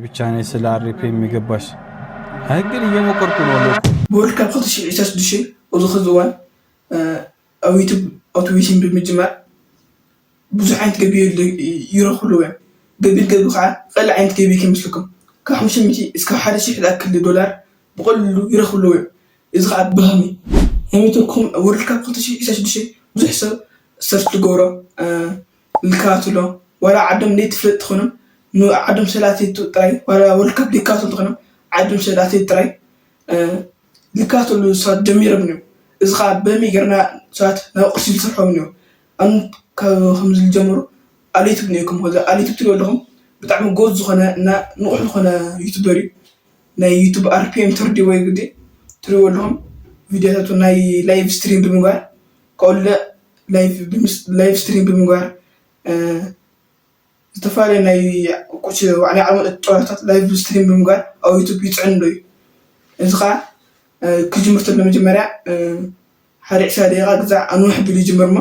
ብቻ ናይ ስለ አርፒኤም የሚገባሽ። አይ ግን እየሞከርኩ ነው አለ እኮ። ብወርልድ ካፕ ክልተ ሽሕ ዕስራን ሽዱሽተን ኣብዚ ኸዚ እዋን ኣብ ዩቱብ ኣውቶሜሽን ብምጅማር ብዙሕ ዓይነት ገቢ ይረኽብሉ እዮም። ገቢ ገቢ ከዓ ቀል ዓይነት ገቢ ከይመስልኩም ካብ ሓሙሽተ ሚእቲ እስካብ ሓደ ሽሕ ዝኣክል ዶላር ብቐልሉ ይረኽብሉ እዮም። እዚ ከዓ ብኸመይ? ከመይ ተልኩም ወርልድ ካፕ ክልተ ሽሕ ዕስራን ሽዱሽተን ብዙሕ ሰብ ሰርች ዝገብሮ ልካትሎ ዋላ ዓዶም ዘይትፍለጥ ትኾኖም ዓዶም ሰላተይቱ ጥራይ ዋላ ወርልድ ካፕ ዘይካትሉ ትኾኖም ዓዶም ሰላተይቱ ጥራይ ልካትሉ ሰባት ጀሚሮም እዮም። እዚ ከዓ በመይ ገርና ሰባት ናብ ቅርሲ ዝሰርሖም እዮም። ኣን ካብ ከምዚ ዝጀምሩ ኣሌቱብ ነይኩም ከዚ ኣሌቱብ ትሪኦ ኣለኹም ብጣዕሚ ጎዝ ዝኾነ እና ንቑሕ ዝኾነ ዩቱበር እዩ። ናይ ዩቱብ ኣርፒኤም ተርዲ ወይ ግዲ ትሪዎ ኣለኹም ቪዲዮታቱ ናይ ላይቭ ስትሪም ብምግባር ከለ ላይቭ ስትሪም ብምግባር ዝተፈላለዩ ናይ ቁጭ ናይ ዓለማት ጨዋታት ላይቭ ስትሪም ብምግባር ኣብ ዩቱብ ይፅዕን ዶ እዩ። እዚ ከዓ ክጅምር ተሎ መጀመርያ ሓደ ዕስራ ደቂቃ ግዛዕ ኣንውሕ ቢሉ ይጅምር ሞ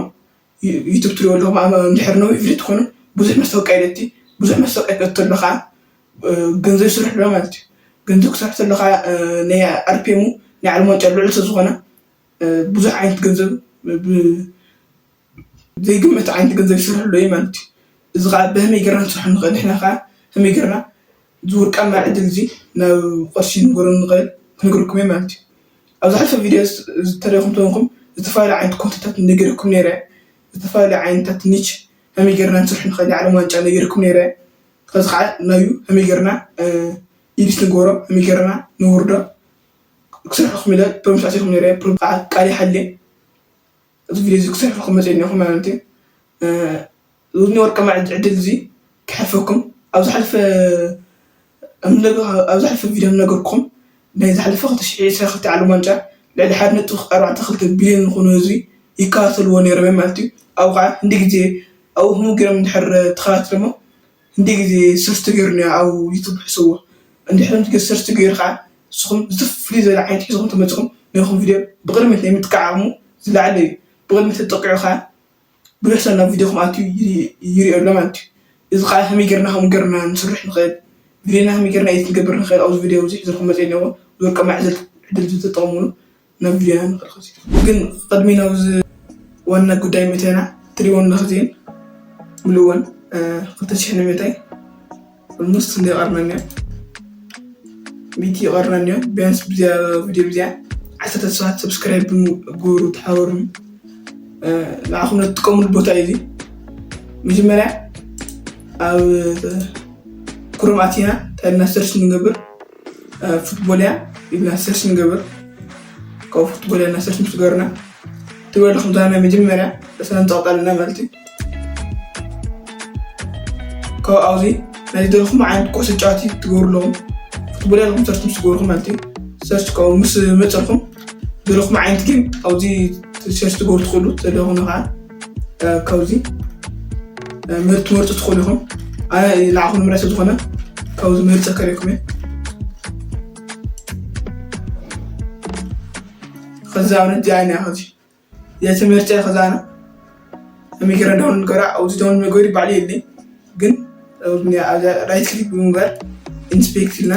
ዩቱብ ትሪኦ ኣለኹም እንድሕር ነዊሕ ቪዲዮ ትኾኑ ብዙሕ መስታወቂያ ይለቲ ብዙሕ መስታወቂያ ክእቱ ኣሎ ከዓ ገንዘብ ይስርሕ ኣሎ ማለት እዩ። ገንዘብ ክሰርሕ ተሎ ከዓ ናይ ኣርፒኤሙ ናይ ዓለም ዋንጫ ልዑል ስለዝኾነ ብዙሕ ዓይነት ገንዘብ ዘይግመት ዓይነት ገንዘብ ይስርሕ ኣሎ እዩ ማለት እዩ። እዚ ከዓ ብከመይ ገርና ንሰርሖ ንኽእል ንሕና ከዓ ከመይ ገርና እዚ ወርቃማ ዕድል እዚ ናብ ቅርሺ ንገሮ ንኽእል ክነግረኩም እየ ማለት እዩ። ኣብ ዝሓለፈ ቪድዮ ዝተሪኹም ተንኩም ዝተፈላለዩ ዓይነት ኮንተንታት ነጊረኩም ነይረ። ዝተፈላለዩ ዓይነታት ኒች ከመይ ገርና ንሰርሕ ንኽእል ዓለም ዋንጫ ነጊረኩም ነይረ። ከዚ ከዓ ናዩ ከመይ ገርና ኢዲት ንገሮ ከመይ ገርና ንውርዶ ክሰርሕኹም ኢለ ፕሮሚስ ኣቲኹም ነይረ። ቃል ይሓልየ እዚ ቪድዮ እዚ ክሰርሕኹም መፅእ እኒኹም ማለት እዩ። እዚ ወርቃማ ዕድል እዚ ክሓልፈኩም ኣብ ዝሓለፈ ኣብ ዝሓለፈ ቪድዮ ነገርኩም ናይ ዝሓለፈ ክልተ ሽሕ ዕስራን ክልተ ዓለም ዋንጫ ልዕሊ ሓደ ነጥቢ ኣርባዕተ ክልተ ቢልዮን ዝኾኑ ህዝቢ ይከታተልዎ ነይሮም ማለት እዩ። ኣብ ከዓ ክንዲ ግዜ ኣብኡ ህሙም ገይሮም እንድሕር ተኸታትሎሞ ክንደይ ግዜ ሰርች ተገይሩ እኒኦ ኣብ ዩቱብ ሕሰብዎ። እንድሕር እቲ ሰርች ተገይሩ ከዓ ንስኹም ዝተፍልዩ ዝበለ ዓይነት ሒዝኹም ተመፅኹም ናይኹም ቪድዮ ብቕድሚት ናይ ምጥቃዕ ዓቕሙ ዝለዓለ እዩ። ብቕድሚት ተጠቂዑ ከዓ ብዙሕ ሰብ ናብ ቪድዮኹም ኣትዩ ይሪኦ ኣሎ ማለት እዩ። እዚ ከዓ ከመይ ገርና ከምኡ ገርና ንስርሕ ንኽእል ቪድዮና ከመይ ገርና ኤዲት ንገብር ንኽእል ኣብዚ ቪድዮ እዚ ሒዝልኩም መፅእ ኣለኹ። ዝወርቀማ ዕድል ዝተጠቐሙሉ ናብ ቪድዮና ንኽእል ግን ቅድሚ ናብዚ ዋና ጉዳይ ምእተና ትሪእወን ኣለኽዚን ምልእወን ክልተ ሽሕ ንምእታይ ኦልሞስት ክንደይ ይቐርና እኒኦ ሚእቲ ይቐርና እኒኦ ቢያንስ ብዚያ ቪድዮ ብዚያ ዓሰርተ ሰባት ሰብስክራይብ ግበሩ ተሓበሩኒ ንዓኹም ነጥቀሙሉ ቦታ እዩ እዚ መጀመርያ ኣብ ክሮም ኣቲና እንታይ ኢልና ሰርች ንገብር ፉትቦል እያ ኢልና ሰርች ንገብር ካብኡ ፉትቦል እያ ሰርች ምስ ገርና ትበልኹም ዛና መጀመርያ ርእስና ንፀቕጣልና ማለት እዩ ካብ ኣብዚ ናይ ዝደለኹም ዓይነት ኩዕሶ ጫዋቲ ትገብሩ ኣለኹም ፉትቦል ኣለኹም ሰርች ምስ ገበርኩም ማለት እዩ ሰርች ካብኡ ምስ መፀልኩም ዘለኹም ዓይነት ጌም ኣብዚ ሰርች ትገብሩ ትኽእሉ ዘለኹም ከዓ ካብዚ ትመርፁ ትኽእሉ ኢኹም ኣነ ንዓኹም ንምርኣይ ስለዝኾነ ካብዚ መርፀ ከሪኩም እየ ከዚ ኣብነት ዚኣ ኢና ከዚ እዚኣ ተመርፀ ከዚ ኣነ ከመይገረ ዳውን ንገራ ኣብዚ ዳውን መገሪ ባዕሉ የለይ ግን ራይት ክሊክ ብምግባር ኢንስፔክት ኢልና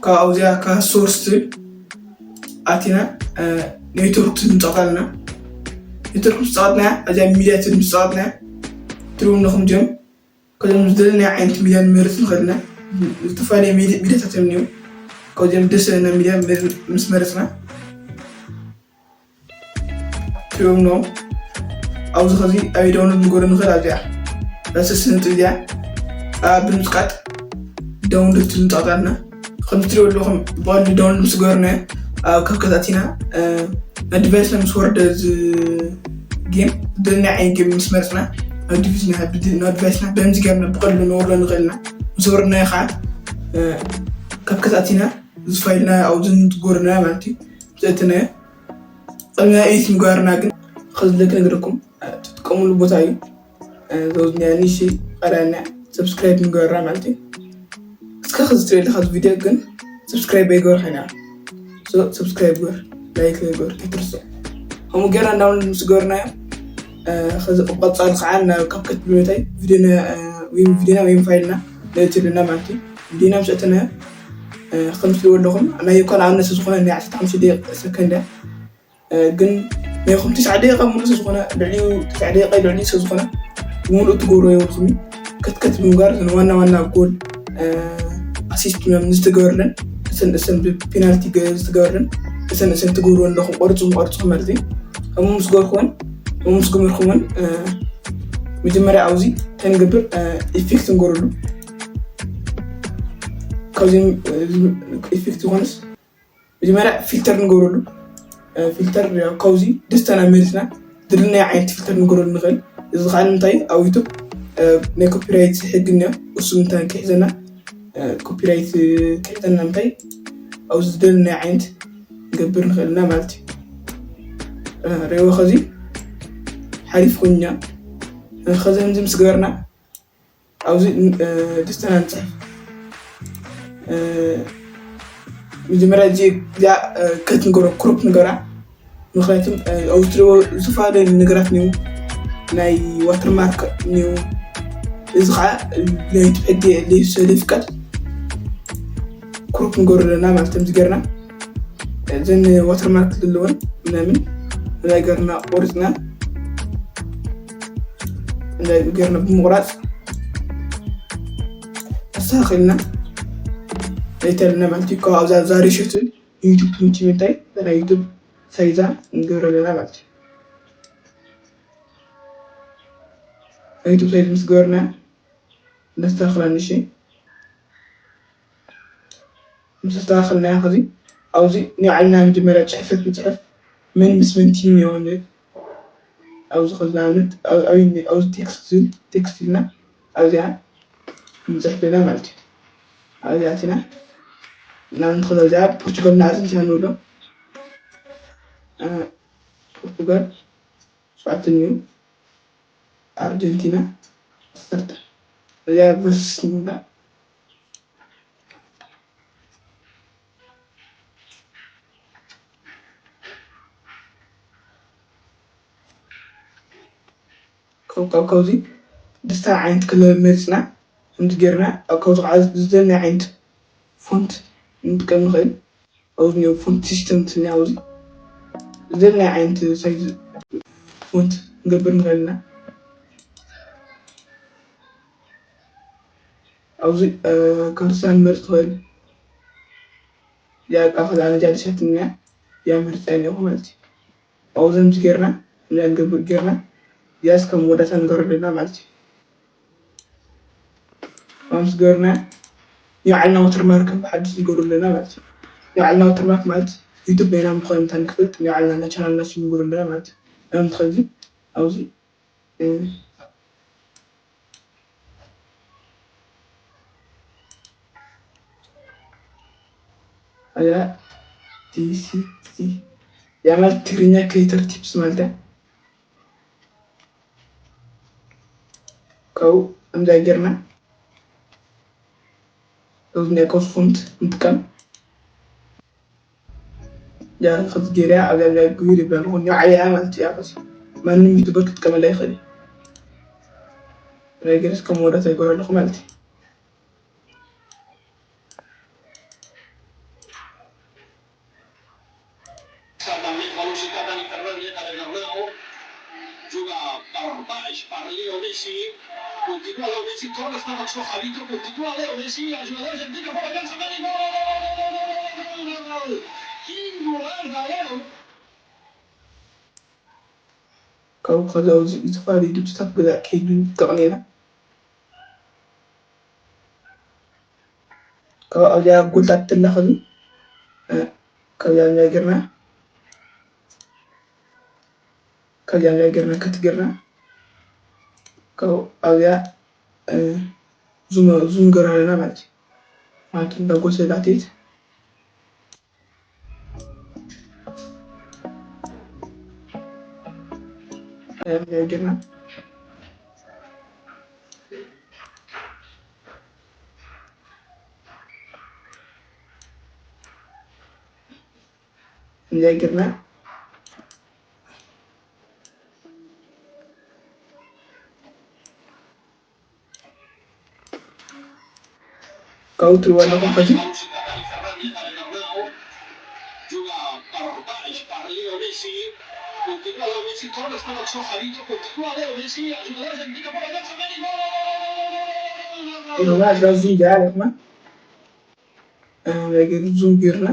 ካብ ኣብዚኣ ካብ ሶርስ ትብል ኣቲና ኔትወርክ ትብል ንፀቕጣ ኣለና ኔትወርክ ምስ ፀቐጥና እዚኣ ሚድያ ትብል ምስ ፀቐጥና ትርጉም ንኹም ዲዮም ከዚኦም ዝደለናዮ ዓይነት ሚድያ ንመርፅ ንኽእል ኢና ዝተፈላለዩ ሚድያታት እዮም እኒው ካብዚኦም ደስ ዘለና ሚድያ ምስ መረፅና ትሪኦም ኣለኹም ኣብዚ ኸዚ ኣበይ ዳውንሎድ ንገሩ ንኽእል ኣብዚኣ ዳሰስ ነጥብ እዚኣ ኣብ ብምፅቃጥ ዳውንሎድ ትንጣጣልና ከም ትሪኦ ኣለኹም ብቐንዱ ዳውንሎድ ምስ ገበርና ኣብ ካብ ከታቲና ናብ ዲቫይስና ምስ ወርደ እዚ ጌም ደለና ዓይነት ጌም ምስ መረፅና ናብ ዲቪዝና ናብ ዲቫይስና በምዚ ጌርና ብቐልሉ ነወርዶ ንኽእልና ምስ ወርድናዮ ከዓ ካብ ከታቲና እዚ ፋይልና ኣብዚ ንትጎርና ማለት እዩ ዘእትናዮ ቅድሚ ኤዲት ምግባርና ግን ከዚ ክነግረኩም ትጥቀሙሉ ቦታ እዩ ዘውዝኛ ኒሽ ቀዳና ሰብስክራይብ ምግባርና ማለት እዩ እስከ ከዚ ትሪኦ ኣለካ ቪድዮ ግን ሰብስክራይብ ኣይገበርካ ኢና ሰብስክራይብ ግበር ላይክ ግበር ከይትርስዕ ከምኡ ገይርና እንዳውን ምስ ገበርናዮ ከዚ ቀፃሊ ከዓ ናብ ካብ ከትብል መታይ ቪዲዮና ወይም ቪዲዮና ወይም ፋይልና ነእትልና ማለት እዩ። ቪዲዮና ምስ እተነ ከም ትሪእዎ ኣለኹም ናይ እኳ ንኣብነት ዝኾነ ናይ ዓሰርተ ሓሙሽተ ደቂቕ ሰከንድ እያ። ግን ናይ ኹም ትስዓ ደቂቓ ሙሉ ዝኾነ ልዕሊኡ ትስዓ ደቂቓ ልዕሊኡ ሰብ ዝኾነ ሙሉእ ትገብሮ የብልኩም። ከትከት ብምግባር ዋና ዋና ጎል ኣሲስት ዝተገበርለን እሰን እሰን ብፔናልቲ ዝተገበርለን እሰን እሰን ትገብርዎ ኣለኹም። ቆርፁ ቆርፁ ማለት እዩ። እሞ ምስ ገርኩዎን እሞ ምስ ገመርኩዎን መጀመርያ ኣብዚ እንታይ ንገብር? ኢፌክት ንገብረሉ። ካብዚ ኢፌክት ዝኾነስ መጀመርያ ፊልተር ንገብረሉ። ፊልተር ካብዚ ደስተና መሪፅና ዝደለናዮ ዓይነት ፊልተር ንገብረሉ ንኽእል። እዚ ከዓ ንምንታይ ኣብ ዩቱብ ናይ ኮፒራይት ሕጊ እኒኦ። እሱ ምንታይ ክሕዘና ኮፒራይት ክሕዘና ምንታይ ኣብዚ ዝደለናዮ ዓይነት ንገብር ንኽእልና ማለት እዩ። ሬዎ ከዚ ሓሪፍ ኮይኛ ከዚ ከምዚ ምስ ገበርና ኣብዚ ደስተና ንፅሕፍ። መጀመርያ እዚኣ ከት ንገሮ ክሮፕ ንገራ። ምክንያቱም ኣብዚ ትሪእዎ ዝተፈላለዩ ነገራት ኒው ናይ ዋተርማርክ ኒው እዚ ከዓ ናይ ሕጊ ለይፍቀድ ክሮፕ ንገሩ ኣለና ማለት ከምዚ ገርና እዘን ዋተርማርክ ዘለወን ምናምን እዛ ገርና ቆሪፅና እዛ ገርና ብምቁራፅ ኣስተካኪልና ለይተልና ማለት እዩ። ካብ ኣብዛ ዛሬ ሸትን ዩቱብ ትምቲ ምንታይ ናይ ዩቱብ ሳይዛ ንገብረ ኣለና ማለት እዩ። ናይ ዩቱብ ሳይዝ ምስ ገበርና ነስተካክላ ንሽ ምስ ኣስተካከልናያ ከዚ ኣብዚ ናይ ዓልና መጀመርያ ፅሕፈት ንፅሕፍ ምን ምስ ምን ቲም የሆነ ኣብዚ ከዚ ንኣብነት ኣብዚ ቴክስት ዝብል ቴክስት ኢልና ኣብዚኣ ንፅሕፍ ኢና ማለት እዩ። ኣብዚኣ ኣቲና ናብ ንትኸዛ እዚኣ ፖርቹጋል ንዓዘን ኢና ንብሎ። ፖርቹጋል ሸውዓተን እዩ። ኣርጀንቲና ዓሰርተ። እዚኣ ቨርስ ንብላ። ካብ ካብ ካብዚ ደስታ ዓይነት ከለር መሪፅና ከምዚ ጌርና ኣብ ካብዚ ከዓ ዝደለናዮ ዓይነት ፎንት ንጥቀም ንኽእል። ኣብዚ ኒው ፎንት ሲስተም ትኒ ኣብዚ ዝደለናዮ ዓይነት ሳይዝ ፎንት ንገብር ንኽእል ኢና። ኣብዚ ከርሳ ንመርፅ ትኽእል። እዚኣ ከዓ ከዛ ነጃ ደሰትኛ እዚኣ መርፃ እኒኹ ማለት እዩ። ኣብኡ ዘምዚ ጌርና እዚኣ ንገብር ጌርና እዚኣ እስከ መወዳእታ ንገሩ ኣለና ማለት እዩ። ማምስ ገርና የዓልና ወተርማርክ ብሓድሽ ንገሩ ኣለና ማለት እዩ። የዓልና ወተርማርክ ማለት ዩቱብ ናይና ምዃኑ እንታ ንክፈልጥ የዓልና ና ቻናልና ሽም ንገሩ ኣለና ማለት እዩ። ናም ትኸዚ ኣብዚ ኣያ ቲሲቲ ያ ማለት ትግርኛ ክሬተር ቲፕስ ማለት እያ። ካብኡ ከምዚኣ ጌርና ኣብዚ ናይ ኮስ ፎንት ንጥቀም። ያ ከዚ ጌርያ ኣብዚኣ ግቢር ይብላ ኣለኹ። ኒው ዓብያ ማለት እያ። ከዚ ማንም ዩቱበር ክጥቀመላ ይኽእል እዩ። ናይ ገርስ ከም ወዳት ኣይገበረ ኣለኹ ማለት እዩ። También con música tan intermedia, Dani Bernabéu. Juga per Baix, per Leo Messi. Continua Leo Messi, torna a estar el seu Javito, continua Leo Messi, el jugador argentino por la cancha, gol, gol, gol, gol, gol, gol, gol, gol, gol, gol. Quin golaç de Leo! ካብኡ ከዚ ኣብዚ ዝተፈላለዩ ድምፅታት ገዛ ከይዱ ተቕኒና ካብ ኣብዚኣ ጎልታት ትላኸሉ ካብዚኣ ጌርና ካብዚኣ ጌርና ከትጌርና ካብኡ ኣብዚኣ ዙም ገራ ኣለና ማለት እዩ። ማለት እንዳ ጎሰ ላቴት ጌርና እንዲያ ጌርና ኣብኡ ትሪእዎ ኣለኹም። ሕዚ ዙም ጌርና ኣለኹም። ዙም ጌርና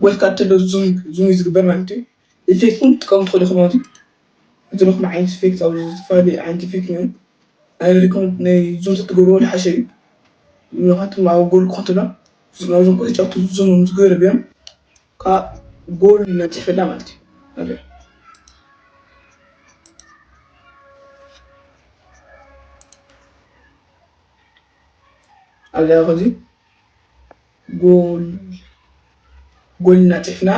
ወልካ ትሎ ዙም ዙም እዩ ዝግበር ማለት እዩ። ኢፌክት እውን ትጥቀሙ ትኽእሉ ኢኹም። ኣብዚ ዘለኹም ዓይነት ኢፌክት፣ ኣብ ዝተፈላለዩ ዓይነት ኢፌክት እዮም። ኣነ ሪኮመንድ ናይ ዙም ተትገብርዎ ዝሓሸ እዩ። ምክንያቱም ኣብ ጎል ኮንትሮል ናብዞም ቁጭ ጫቱ ዙም ዝገበረ ቢሆን ካብ ጎል ነፂፈላ ማለት እዩ። ኣብዚኣ ከዚ ጎል ጎል እናፅሕፍና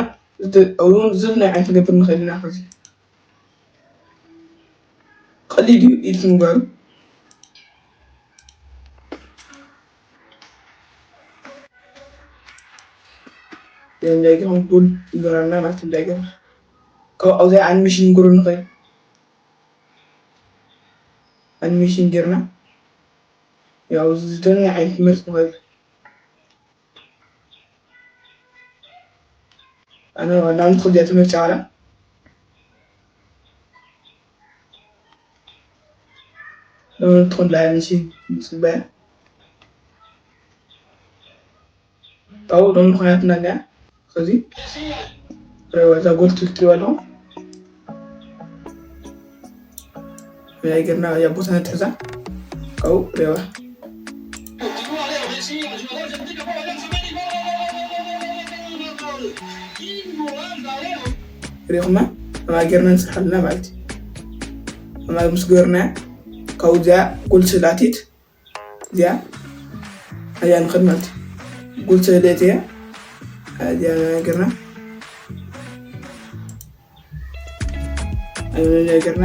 እውን ዝብናይ ዓይነት ንገብር ንኽእል ኢና። ከዚ ቀሊል እዩ ኢድ ምግባሩ። እንታይ ከም ጎል ይገራና ማለት እንታይ ገር ካብ ኣብዚኣ ኣኒሜሽን ንግሩ ንኽእል ኣኒሜሽን ጌርና ያው ዝደለና ዓይነት ምርፅ ንኽእል ኣነ ዋናውን ትኽእል እያ ትምህርቲ ዓላ ለምን ትኾን ላይንሲ ንፅበያ ኣብኡ ዶ ምኽንያትና እኒኣ ከዚ ረዋ እዛ ጎል ትልትሪዋ ኣለኹም ናይ ገርና እያ ቦታ ነትሕዛ ካብኡ ሬዋ ሪኹማ ከማይ ገርና ንስርሓልና ማለት እዩ ከማይ ምስ ገርና ካብኡ እዚኣ ጎል ስላቲት እዚኣ ኣያ ንኽድ ማለት እዩ ጎል ስለት እያ እዚኣ ገርና ነገርና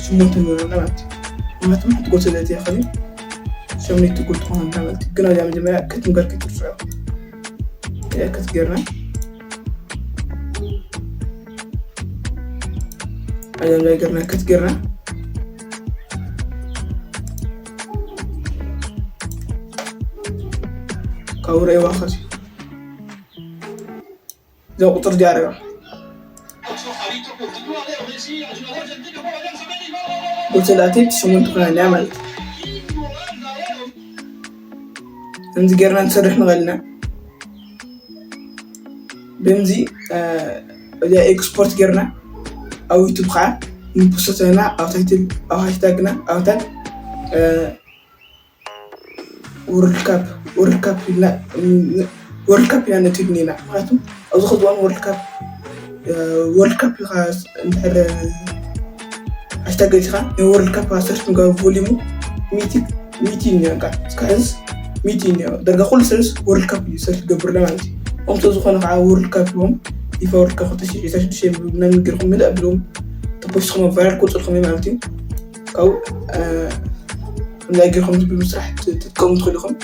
ሽሞንተ ንገብረና ማለት እዩ። ምክንያቱም ሓንቲ ጎል ስለ እትያ ከዚ ሸምኒት ትጉል ትኾንና ማለት እዩ። ግን ኣብዚኣ መጀመርያ ክትምገር ክትርስዑ ክትገርና ኣብዚኣ ገርና ክትገርና ካብኡ ረእይዋ ከዚ እዛ ቁፅር እዚኣ ርኣ ቁፅር ኣትሌት ሽሙንተ ኮይና እያ ማለት እዩ። ከምዚ ጌርና ንሰርሕ ንኽእል ኢና። ብምዚ እዚኣ ኤክስፖርት ጌርና ኣብ ዩቱብ ከዓ ንፖስቶ ዘለና ኣብ ታይትል ኣብ ሃሽታግና ኣብታት ወርልድ ካፕ ወርልድ ካፕ ኢልና ወርልድ ካፕ ኢና ነጥብ ኔና ምክንያቱም ኣብዚ ከዝዋን ወርልድ ካፕ ወርልድ ካፕ ኢኻ እንድሕር ኣሽታ ገፂኻ ናይ ወርልድ ካፕ ሰርች ምግባር ቮሊሙ ሚቲ ሚቲ እኒኦ ካ እስካ ሕዝስ ሚቲ እኒኦ ደርጋ ኩሉ ሰብስ ወርልድ ካፕ እዩ ሰርች ገብርለ ማለት እዩ ከምቶ ዝኾነ ከዓ ወርልድ ካፕ ይቦም ፊፋ ወርልድ ካፕ ክልተ ሺሕ ዕስራን ሽዱሽተን ብናይ ምግርኩም ምልእ ኣብልዎም ተፖስትኩም ቫይራል ክወፅልኩም እዩ ማለት እዩ ካብኡ እንታይ ገይርኩም ብምስራሕ ትጥቀሙ ትኽእሉ ኢኹም።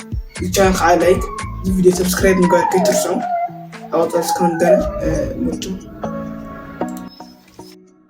ቻናል ከዓ ላይክ፣ እዚ ቪድዮ ሰብስክራይብ ምግባር ከይትርስዑ። ኣብ ቀፃሊ እስካብ ንገናኝ ምርጡ።